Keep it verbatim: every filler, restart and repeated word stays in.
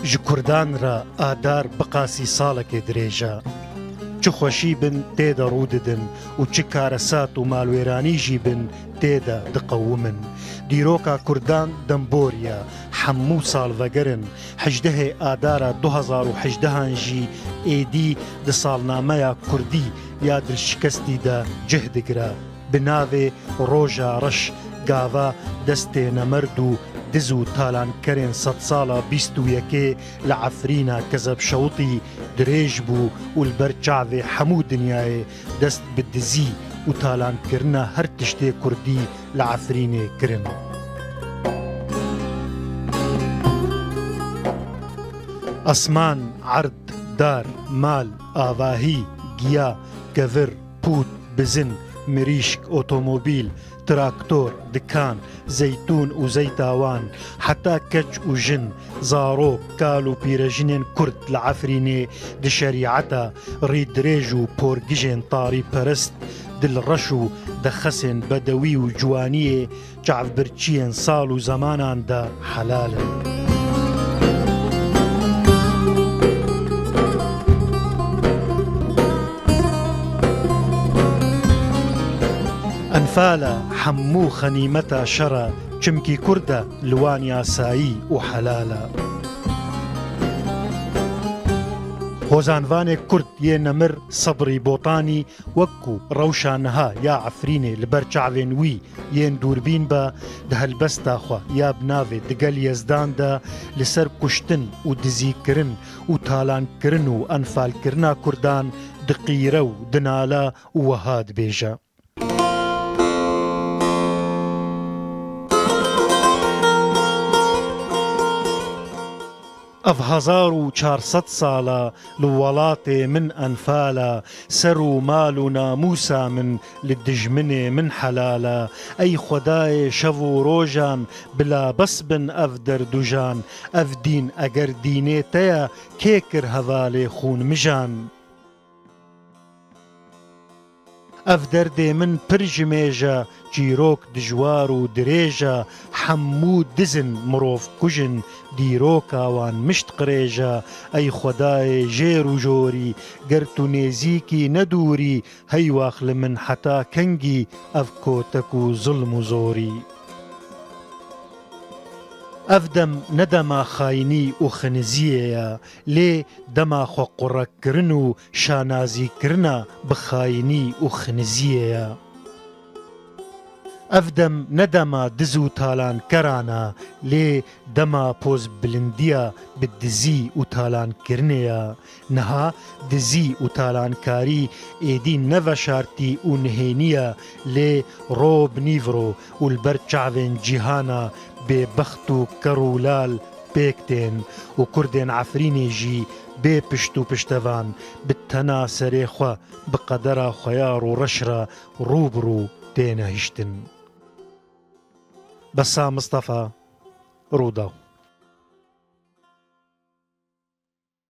Ji Kurdan re Adar biqasî salekê dirêj e. Çi xweşî bin tê de rû didin û çi karesat û malwêranî jî bin tê de diqewimin. Dîroka Kurdan dembor ye, hemû salveger in. Hejdehê Adara du hezar û hejdehan jî êdî di salnameya Kurdî ya dilşikestî de cih digire. Bi navê Roja Reş gava destê nemerd û diz û talankerên sedsala bîst û yekê li Efrîna Kezeb Şewitî dirêj bû û li ber çavê hemû dinyayê dest bi dizî û talankirina her tiştê kurdî li Efrînê kirin. Esman, erd, dar, mal, avahî, giya, kevir, pût, bizin, mirîşk, otomobîl, traktor, dikan, zeytûn û zeyta wan, heta keç û jin, zarok, kal û pîrejinên kurd li Efrînê di şerîeta rîdirêj û porgijên tarîperest, dilreş û dexesên bedewî û ciwaniyê çavbirçiyên sal û zemanan de helal in. Enfal e hemû xenîmeta şer e, çimkî kurd e li wan yasayî û helal e. Hozanvanê kurd yê nemir Sebrî Botanî wek ku rewşa niha ya Efrînê li ber çavên wî yên dûrbîn be, di helbesta xwe ya bi navê Digel Yezdan de li ser kuştin û dizîkirin û talankirin û enfalkirina kurdan diqîre û dinale û wiha dibêje. Ev hezar û çar sed sal e li welatê min enfal e, ser û mal û namûsa min li dijminê min helal e. Ey Xwedayê şev û rojan bila bes bin ev derd û jan, ev dîn eger dînê te ye, kê kir hevalê xûnmijan? Ev derdê min pir ji mêj e, çîrok dijwar û dirêj e, hemû diz in, mirov kuj in, dîroka wan mişt qirêj e. Ey Xwedayê jêr û jorî, ger tu nêzîkî ne dûrî, hey wax li min heta kengî ev kotek û zilm û zorî? Ev dem ne dema xayinî û xiniziyê ye, lê dema xwe qurekirin û şanazîkirina bi xayinî û xiniziyê ye. Ev dem ne dema diz û talankeran e, lê dema pozbilindiya bi dizî û talankirinê ye. Niha dizî û talankarî êdî ne veşartî û nihênî ye, lê ro bi nîvro û li ber çavên cîhana bêbext û ker û lal pêk tên û kurdên Efrînê jî bê pişt û piştevan bi tena serê xwe bi qedera xwe ya rûreş re rû bi rû têne hiştin. Besa Mistefa, Rûdaw.